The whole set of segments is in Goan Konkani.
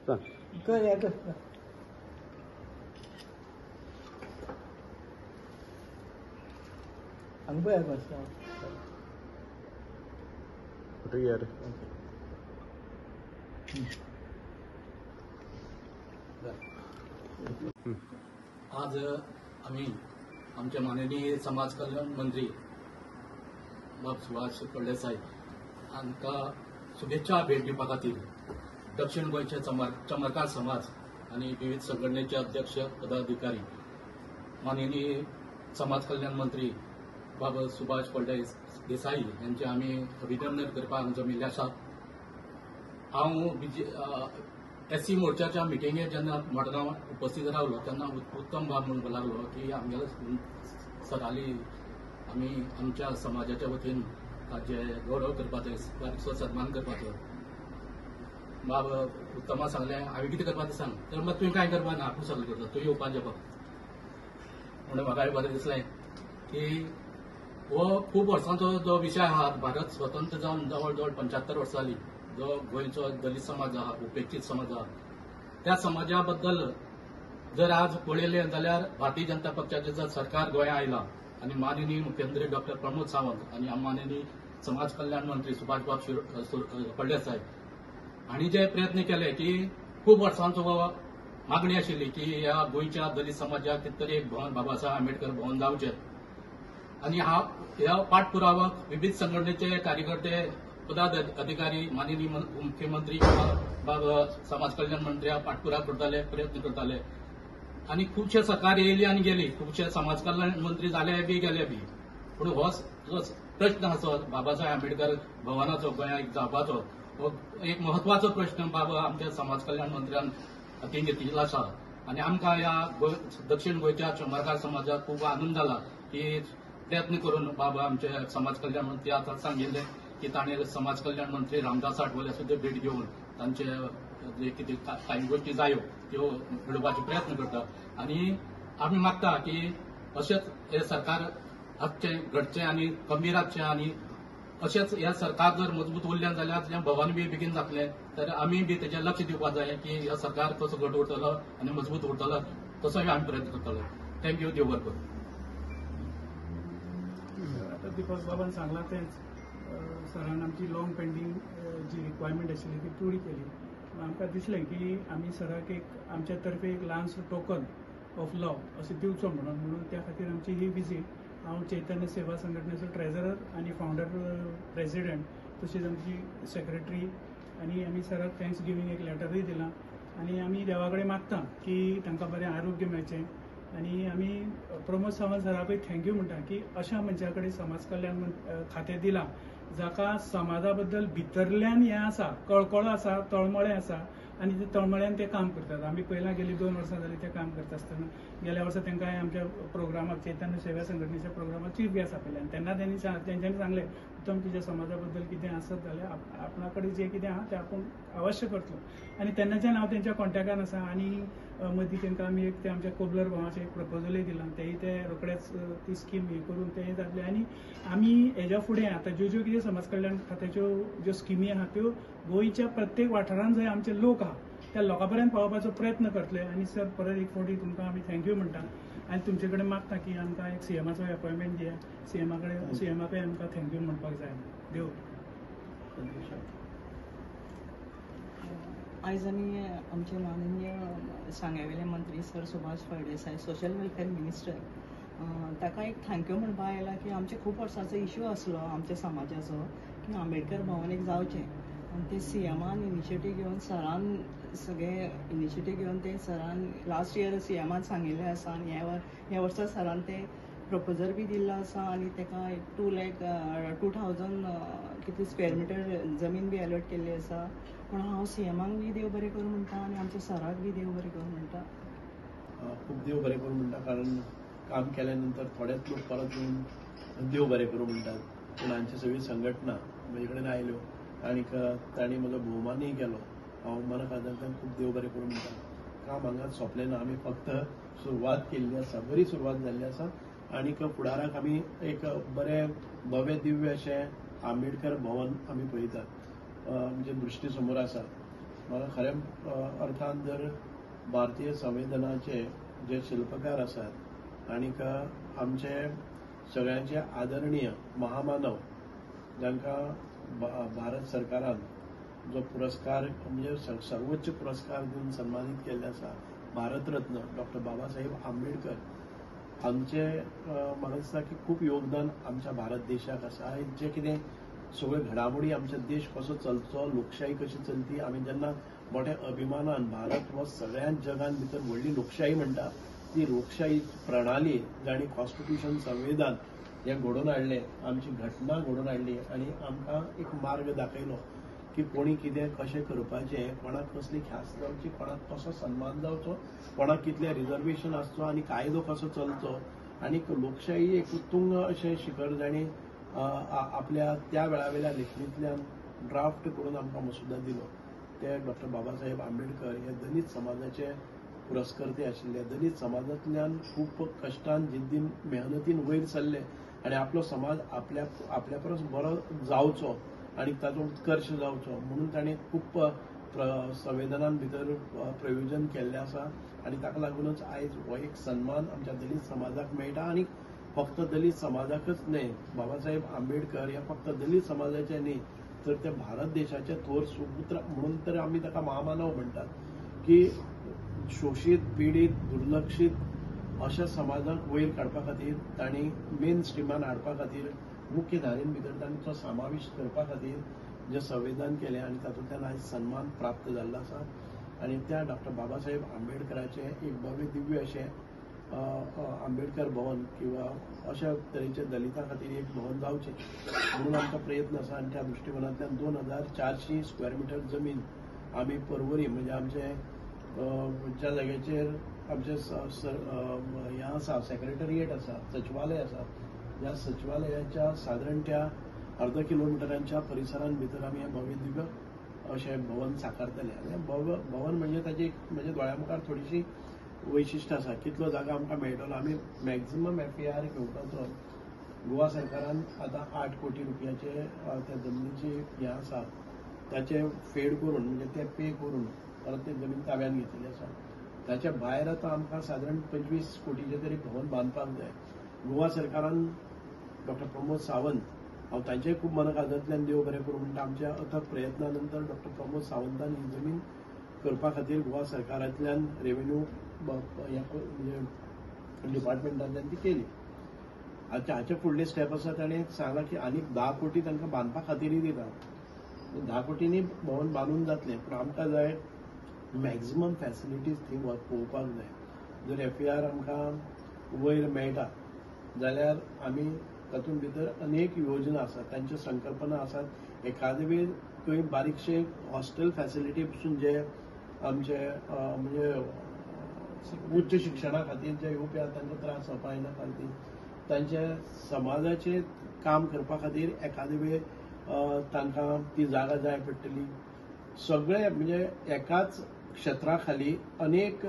कर हांगा पळय मातशें आज आम्ही आमचे माननीय समाज कल्याण मंत्री बाब सुभाष फळदेसाय हांकां शुभेच्छा भेट दिवपा खातीर दक्षिण गोंयचे चमरकार समाज आनी विविध संघटनेचे अध्यक्ष पदाधिकारी माननीय समाज कल्याण मंत्री बाब सुभाष फळदेसाई यांचे आमी अभिनंदन करपाक जमिल्ले आसात. हांव एससी मोर्चाच्या मिटिंगेक जेन्ना मडगांव उपस्थित रावलो तेन्ना उत्तम बाब म्हणपाक लागलो की आमगेले सराली आमी आमच्या समाजाच्या वतीन ताजे गौरव करपाचो, बारीकसो सन्मान करपाचो. बाब उत्तमा सांगलें हांवें कितें करपाचें सांग, तर मात तुवें कांय करपा ना, आपूण सगळें करता, तूं येवपाचें फक्त. म्हणून म्हाका बरें दिसलें की हो खूब वर्सांचो जो विशय आहा, भारत स्वतंत्र जावन जवळ जवळ 75 वर्सां जालीं, जो गोंयचो दलित समाज आहा, उपेक्षीत समाज आहा, त्या समाजा बद्दल जर आज पळयलें जाल्यार भारतीय जनता पक्षाचें जर सरकार गोंया आयलां आनी माननीय मुख्यमंत्री डॉक्टर प्रमोद सावंत आनी माननीय समाज कल्याण मंत्री सुभाषबाब फळदेसाय हांणी जे प्रयत्न केले की खूब वर्सांचो मागणी आशिल्ली की ह्या गोंयच्या दलित समाजाक कितें तरी एक भवन, बाबासाहेब आंबेडकर भवन जावचें. आनी ह्या पाठपुरावाक विविध संघटनेचे कार्यकर्ते, पदाधिकारी, माननीय मुख्यमंत्री बाब समाज कल्याण मंत्री पाठपुरावा करताले, प्रयत्न करताले. आनी खुबशे सरकार येयली आनी गेली, खुबशे समाज कल्याण मंत्री जाले बी गेले बी, पूण हो जो प्रश्न आसा बाबासाहेब आंबेडकर भवनाचो गोंयांत जावपाचो हो एक म्हत्वाचो प्रश्न बाब आमच्या समाज कल्याण मंत्र्यान हातीन घेतिल्लो आसा. आनी आमकां ह्या दक्षिण गोंयच्या चमरकार समाजाक खूब आनंद जाला की प्रयत्न करून बाबा आमचे समाज कल्याण मंत्री आतां सांगिल्लें की ताणें समाज कल्याण मंत्री रामदास आठवले सुद्दां भेट घेवन तांचे जे कितें कांय गोश्टी जायो त्यो घडोवपाचे प्रयत्न करता. आनी आमी मागता की अशेंच हें सरकार आसचें, घडचें आनी गंभीर आसचें. आनी अशेंच हें सरकार जर मजबूत उरलें जाल्यार जें भवन बी बेगीन जातलें, तर आमी बी तेजेर लक्ष दिवपाक जाय की हें सरकार कसो घट उरतलो आनी मजबूत उरतलो, तसोय आमी प्रयत्न करतले. Thank you, देव बरें करूं. आतां दीपक बाबान सांगलां तेंच, सरान आमची लॉंग पेंडींग जी रिक्वायरमेंट आशिल्ली ती पुरी केली. आमकां दिसलें की आमी सराक एक आमच्या तर्फे एक ल्हानसो टोकन ऑफ लव अशें दिवचो म्हणून त्या खातीर आमची ही विजीट. हांव चैतन्य सेवा संघटनेचो ट्रेजरर आनी फावंडर प्रेजिडेंट, तशीच आमची सेक्रेटरी, आनी आमी सराक thanks giving एक लेटरूय दिलां. आनी आमी देवा कडेन मागता की तांकां बरें आरोग्य मेळचें. आनी आमी प्रमोद सावंत सराकूय thank you म्हणटा की अशा मनशा कडेन समाज कल्याण खातें दिलां जाका समाजा बद्दल भितरल्यान हें आसा, कळकळो आसा, तळमळे आसा आनी ते तळमळ्यान ते काम करतात. आमी पयला गेली 2 वर्सां जालीं ते काम करता आसतना, गेल्या वर्सा तांकां आमच्या प्रोग्रामाक, चैतन्य सेवा संघटनेच्या प्रोग्रामाक चीफ गेस्ट आपयले आनी तेन्ना तेंच्यांनी सांगलें, उत्तम तुज्या समाजा बद्दल कितें आसत जाल्यार आपणा कडेन जें कितें आहा तें आपूण अवश्य करतलो. आनी तेन्नाच्यान हांव तेंच्या कॉन्टेक्टान आसा. आनी मदीं तांकां आमी एक ते आमच्या कोबलर भावाचें एक प्रपोजलूय दिलां, तेय ते रोखडेच ती स्कीम हें करून तें जातलें. आनी आमी हेज्या फुडें आतां ज्यो ज्यो कितें समाज कल्याण खात्याच्यो ज्यो स्किमी आहा त्यो गोंयच्या प्रत्येक वाठारांत जंय आमचे लोक आहा त्या लोकां पर्यंत पावोवपाचो प्रयत्न करतले. आनी सर परत एक फावटी तुमकां आमी thank you म्हणटा आनी तुमचे कडेन मागता की आमकां एक सीएमाचो अपॉयंटमेंट दिया, सीएमा कडेन, सीएमाकय आमकां thank you म्हणपाक जाय. देव. आयज आमी आमचे माननीय सांग्यावेले मंत्री sir Subhash Phaldesai, social welfare minister, ताका एक thank you म्हणपा आयला की आमचे खूब वर्सांचो इश्यू आसलो आमच्या समाजाचो की आंबेडकर भवन एक जावचें, आनी ते सीएमान इनिशिएटीव घेवन, सरान सगळे इनिशिएटीव घेवन ते सरान लास्ट इयर सीएमान सांगिल्लें आसा आनी ह्या वर्सा सरान ते प्रपोजल बी दिल्लो आसा आनी ताका एक 2,02,000 कितले स्क्वेअर मिटर जमीन बी अलॉट केल्ली आसा. पूण हांव सीएमाक बी देव बरें करूं म्हणटा आनी आमच्या सराक बी देव बरें करूं म्हणटा. खूब देव बरें करूं म्हणटा, कारण काम केल्या नंतर थोडेच लोक परत येवन देव बरें करूं म्हणटात. पूण आमची सगळी संघटना म्हजे कडेन आयल्यो आनी तांणी म्हजो भोवमानूय केलो. हांव मना काळजांतल्यान खूब देव बरें करूं म्हणटा. काम हांगा सोंपलें ना, आमी फक्त सुरवात केल्ली आसा, बरी सुरवात जाल्ली आसा. आनीक फुडाराक आमी एक बरें भव्य दिव्य अशें आंबेडकर भवन आमी पळयतात, आमच्या दृश्टी समोर आसा. म्हाका खऱ्या अर्थान जर भारतीय संविधानाचे जे शिल्पकार आसात आनीक आमचे सगळ्यांचे आदरणीय महामानव जांकां भारत सरकारान जो पुरस्कार म्हणजे सर्वोच्च पुरस्कार दिवन सन्मानीत केल्ले आसा, भारतरत्न डॉक्टर बाबासाहेब आंबेडकर हांचे म्हाका दिसता की खूब योगदान आमच्या भारत देशाक आसा. जे कितें सगळ्यो घडामोडी आमच्या देश कसो चलचो, लोकशाही कशी चलती, आमी जेन्ना मोठ्या अभिमानान भारत हो सगळ्यात जगान भितर व्हडली लोकशाही म्हणटा ती लोकशाही प्रणाली जाणी कॉन्स्टिट्युशन संविधान हें घडोवन हाडलें, आमची घटना घडोवन हाडली आनी आमकां एक मार्ग दाखयलो की कोणी कितें कशें करपाचें, कोणाक कसली ख्यास्त जावची, कोणाक कसो सन्मान जावचो, कोणाक कितलें रिजर्वेशन आसचो आनी कायदो कसो चलचो. आनी लोकशाही एक उत्तुंग अशें शिखर जाणी आपल्या त्या वेळावेल्या लेखणींतल्यान ड्राफ्ट करून आमकां मसुदा दिलो ते डॉक्टर बाबासाहेब आंबेडकर हे दलित समाजाचे पुरस्कर्ते आशिल्ले. दलित समाजांतल्यान खूब कश्टान, जिद्दीन, मेहनतीन वयर सरले आनी आपलो समाज आपल्या आपल्या परस बरो जावचो आनी ताचो उत्कर्श जावचो म्हणून ताणें खूब संवेदनान भितर प्रयोजन केल्लें आसा आनी ताका लागूनच आयज हो एक सन्मान आमच्या दलित समाजाक मेळटा. आनी फक्त दलित समाजाकच न्हय, बाबासाहेब आंबेडकर हे फक्त दलित समाजाचे न्हय तर ते भारत देशाचे थोर सुपुत्र म्हणून तर आमी ताका महामानव म्हणटात की शोशीत, पिडीत, दुर्लक्षीत अशा समाजाक वयर काडपा खातीर तांणी मेन स्ट्रिमान हाडपा खातीर मुख्य धारेन भितर तांचो समावेश करपा खातीर जें संविधान केलें आनी तातूंतल्यान आयज सन्मान प्राप्त जाल्लो आसा. आनी त्या डॉक्टर बाबासाहेब आंबेडकराचें एक भव्य दिव्य अशें आंबेडकर भवन किंवा अशा तरेचे दलितां खातीर एक भवन जावचें म्हणून आमचो प्रयत्न आसा. आनी त्या दृश्टिकोनांतल्यान 2400 स्क्वेअर मिटर जमीन आमी पर्वरी म्हणजे आमचे ज्या जाग्याचेर आमचें हें आसा, सेक्रेटरिएट आसा, सचिवालय आसा, ह्या सचिवालयाच्या सादारण त्या अर्द किलोमिटरांच्या परिसरान भितर आमी हें भव्य दिव्य अशें भवन साकारतले. आनी भवन म्हणजे ताची एक म्हणजे दोळ्या मुखार थोडीशी वैशिश्ट आसा, कितलो जागा आमकां मेळटलो. आमी मॅक्झिमम एफएआर घेवपाचो गोवा सरकारान आतां 8 कोटी रुपयाचे त्या जमनीची हें आसा ताचें फेड करून म्हणजे ते पे करून परत ते जमीन ताब्यान घेतिल्ली आसा. ताच्या भायर आतां आमकां सादारण 25 कोटीचें तरी भवन बांदपाक जाय. गोवा सरकारान डॉक्टर प्रमोद सावंत, हांव तांचेय खूब मनकाळजांतल्यान देव बरें करूं म्हणटा, आमच्या अथक प्रयत्ना नंतर डॉक्टर प्रमोद सावंतान ही जमीन करपा खातीर गोवा सरकारांतल्यान रेव्हेन्यू म्हणजे डिपार्टमेंटांतल्यान ती केली. आतां हाचे फुडले स्टेप आसा, ताणें सांगलां की आनीक 10 कोटी तांकां बांदपा खातीरय दिता. 10 कोटींनी भवन बांदून जातलें, पूण आमकां जाय मॅक्झिमम फॅसिलिटीज थंय पळोवपाक जाय. जर एफएआर आमकां वयर मेळटा जाल्यार आमी तातूंत भितर अनेक योजना आसात, तांच्यो संकल्पना आसात. एखादे वेळ खंय बारीकशे हॉस्टेल फॅसिलिटी पसून जे आमचे म्हणजे उच्च शिक्षणा खातीर जे येवपी आसा तांकां त्रास जावपा जायना खातीर तांचे समाजाचें काम करपा खातीर एखादे वेळ तांकां ती जागा जाय पडटली. सगळे म्हणजे एकाच क्षेत्रा खाली अनेक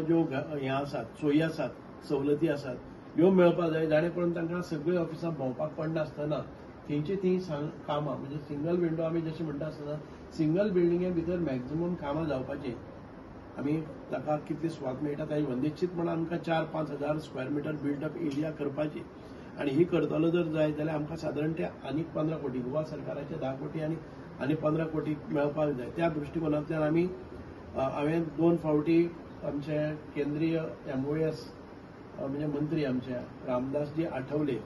ज्यो हें आसात, सोयी आसात, सवलती आसात, ह्यो मेळपाक जाय, जाणे करून तांकां सगळीं ऑफिसां भोंवपाक पडनासतना थंयची थंय कामां म्हणजे सिंगल विंडो आमी जशें म्हणटा आसतना सिंगल बिल्डिंगे भितर मॅक्झिमम कामां जावपाचीं. आमी ताका कितली सुवात मेळटा ताजी निश्चितपणान आमकां 4-5 हजार स्क्वेअर मिटर बिल्डअप एरिया करपाची. आनी ही करतलो जर जाय जाल्यार आमकां सादारण ते आनीक 15 कोटी, गोवा सरकाराचे 10 कोटी आनी 15 कोटी मेळपाक जाय. त्या दृश्टिकोनांतल्यान आमी हांवें 2 फावटी आमचे केंद्रीय MOS म्हणजे मंत्री आमचे रामदासजी आठवले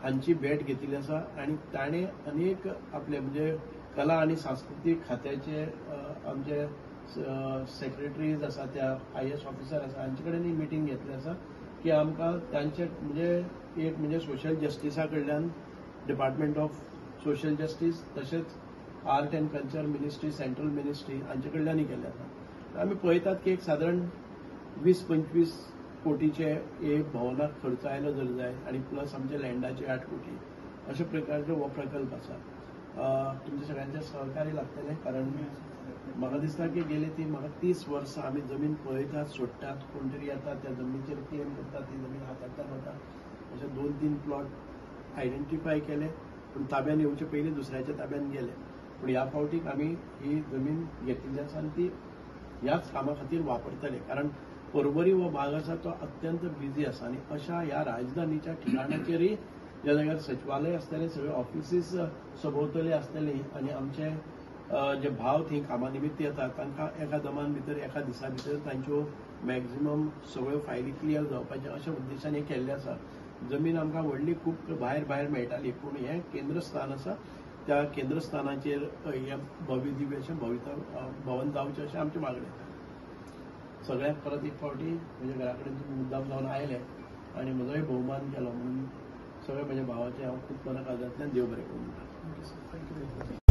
हांची भेट घेतिल्ली आसा आनी ताणें अनेक आपले म्हणजे कला आनी सांस्कृतीक खात्याचे आमचे सेक्रेटरीज आसा, त्या IAS officer आसा, हांचे कडेन मिटींग घेतली आसा की आमकां तांचे म्हणजे एक म्हणजे सोशल जस्टिसा कडल्यान डिपार्टमेंट ऑफ सोशल जस्टीस तशेंच art and culture ministry, central ministry हांचे कडल्यानय केल्लें आसा. आमी पळयतात की एक सादारण 20-25 कोटीचे एक भवनाक खर्च आयलो जर जाय आनी प्लस आमचे लँडाचे 8 कोटी अशा प्रकारचो हो प्रकल्प आसा. तुमच्या सगळ्यांचें सहकार्य लागतलें, कारण म्हाका दिसता की गेले ती म्हाका 30 वर्सां आमी जमीन पळयतात, सोडटात, कोण तरी येतात त्या जमनीचेर क्लेम करतात, ती जमीन हातांतल्यान वता. अशे 2-3 प्लॉट आयडेंटिफाय केले पूण ताब्यान येवचे पयलीं दुसऱ्याच्या ताब्यान गेले. पूण ह्या फावटीक आमी ही जमीन घेतिल्ली आसा आनी ती ह्याच कामा खातीर वापरतले, कारण पर्वरी हो भाग आसा तो अत्यंत बिजी आसा आनी अशा ह्या राजधानीच्या ठिकाणाचेरय ज्या जाग्यार सचिवालय आसतलें, सगळे ऑफिसीस सभोवतले आसतले आनी आमचे जे भाव थंय कामा निमित्त येतात तांकां एका दमान भितर एका दिसा भितर तांच्यो मॅक्झिमम सगळ्यो फायली क्लियर जावपाचें अशा उद्देशान हें केल्लें आसा. जमीन आमकां व्हडली खूब भायर भायर मेळटाली, पूण हें केंद्रस्थान आसा, त्या केंद्रस्थानाचेर हें भव्य दिव्य अशें भविता भवन जावचें अशें आमचें मागणें आसा. सगळ्यांक परत एक फावटी म्हज्या घरा कडेन तुमी मुद्दाम जावन आयले आनी म्हजोय भोवमान केलो म्हणून सगळ्या म्हज्या भावाचें हांव खूब मना काळजांतल्यान देव बरें करूं म्हणटा. Thank you sir, thank you very much.